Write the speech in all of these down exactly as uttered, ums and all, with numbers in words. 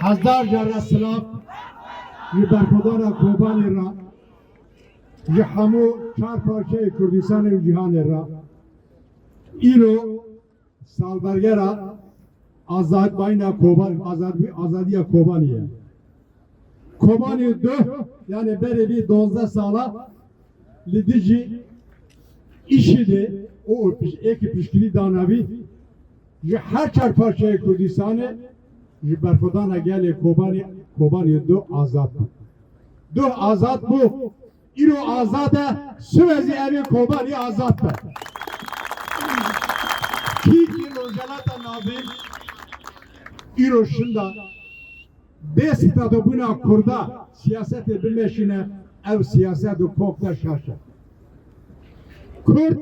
Hezar care silav ji berxwedana Kobanê re, ji hemû çar parçeyê Kurdistanê û cîhanê re. Îro salbergera azadbûna Koban, azad-, azadiya Kobanê ye. Kobanê du, yani berê vî dozdeh sala li dijî IŞİD'ê û piş-, êkî piştgirî dana vî, ji her çar parçeyê Kurdistanê ji berxwedana gelê Kobanê, Kobanê du azad bû. Du azad bû. Îro azad e, sibe zî ev ê Kobanî azad be. Kî kî Rojhelata Navîn îro şinda bê statûbûna Kurda siyasetê bimeşîne, ew siyaset û kok de şaş e. Kurd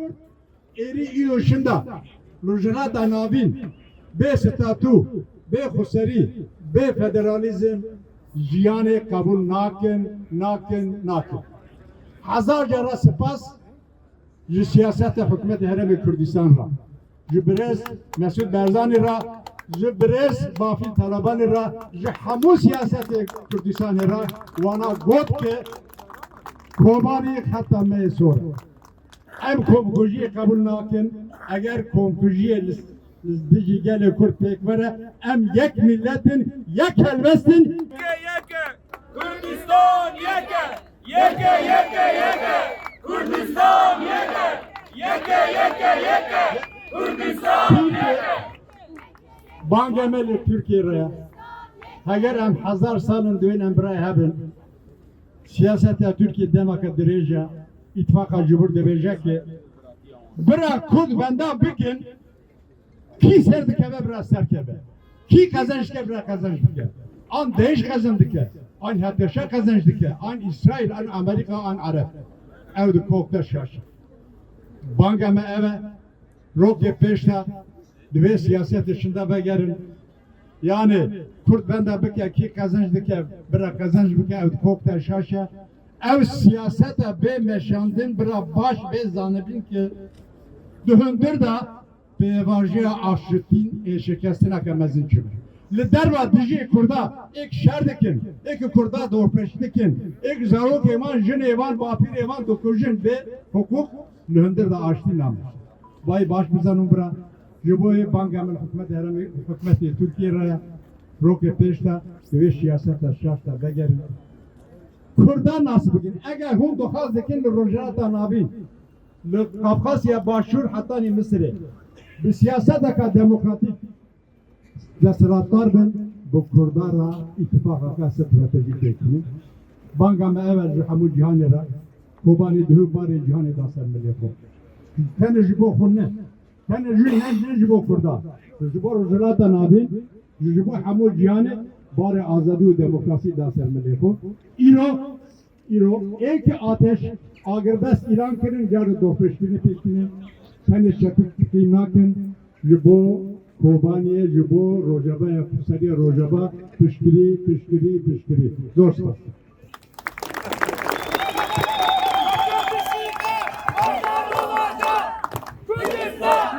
êrî îro şinda Rojhelata Navîn bê statû, bê xweserî, bê federalîzm jiyanê qebûl nakin, nakin, nakin. Hezar cara spas ji siyaseta hikûmetê Herêmê Kurdistan re, ji birêz Mesûd Barzanî re, ji birêz Bafîl Talabanî re, ji hemû siyasetê Kurdistanê re wana got ke Kobanî xeta me yê sor e. Em komkujiyê qebûl nakin. Eger komkujiyê li, li dijî gelê Kurd pêk were, em yek millet in, yek helwest in. Yeke, yeke. Kurdistan yeke. Yeke, yeke, yeke. Kurdistan yeke. Yeke, yeke, yeke. Kurdistan yeke. Banga me li Tirkiyê re ye. Heger em hezar sal in divên em birayê hebin, siyaseta Tirkiyê demeke dirêj e, îtifaqa cumhur dibêje ki bira Kurd benda bikin, kî ser dikeve bira ser keve. Kî qezenc dike bira qezenc dike. An DAIŞ qezenc dike, an HTŞ qezenc dike, an Îsraîl, an Amerîka, an Ereb. Ew di kok de şaş e. Banga me ev e. Rokê pêş de divê siyasetê şinda vegerin. Yani Kurd benda bike, kî qezenc dike, bira qezenc bike, ew di kok de şaş e. Ew siyaseta bê meşandin bira baş bê zanibîn ki di hundir de pêvajoya aşitîn ê şikestineke mezin çi be. Li derva dijî Kurda êk şer dikin, êk Kurda dorpêç dikin, êk zarokê wan, jinê wan, bapîrê wan dikujin bê hiqûq, li hundir de aştî nameşe. Vay baş bizanin bira, ji bo yê banga min hikûmetê herêmê, hikûmetê Tirkiyê re ye, rokê pêş de, divê siyaseta şaş de vegerin. Kurda nas bikin, eger hûn dixwaz dikin li Rojhilata Navîn, li Qafqasya Başûr hetanî Misirê, bi siyaseteka demokratîk desthilatdar bin, bi Kurda re îtifaqeke stratejîk pêk bînin. Banga me ev e ji hemû cîhanê re, Kobanî dihu barê cîhanê da ser milê xwe. Tenê ji bo xwe ne, tenê ji ne, ne ji bo Kurda, ji bo Rojhilata Navîn, ji, ji bo hemû cîhanê barê azadî û demokrasî da ser milê xwe. Îro Îro êkî ateş agirbest îlan kirin, carê dorpêçkirinê pêk tînin, tenê çepik qîm nakin, ji bo Kobaniyê, ji bo Rojava ya Xweseriya Rojava piştgirî, piştgirî, piştgirî. Zor spas. Kurdistan!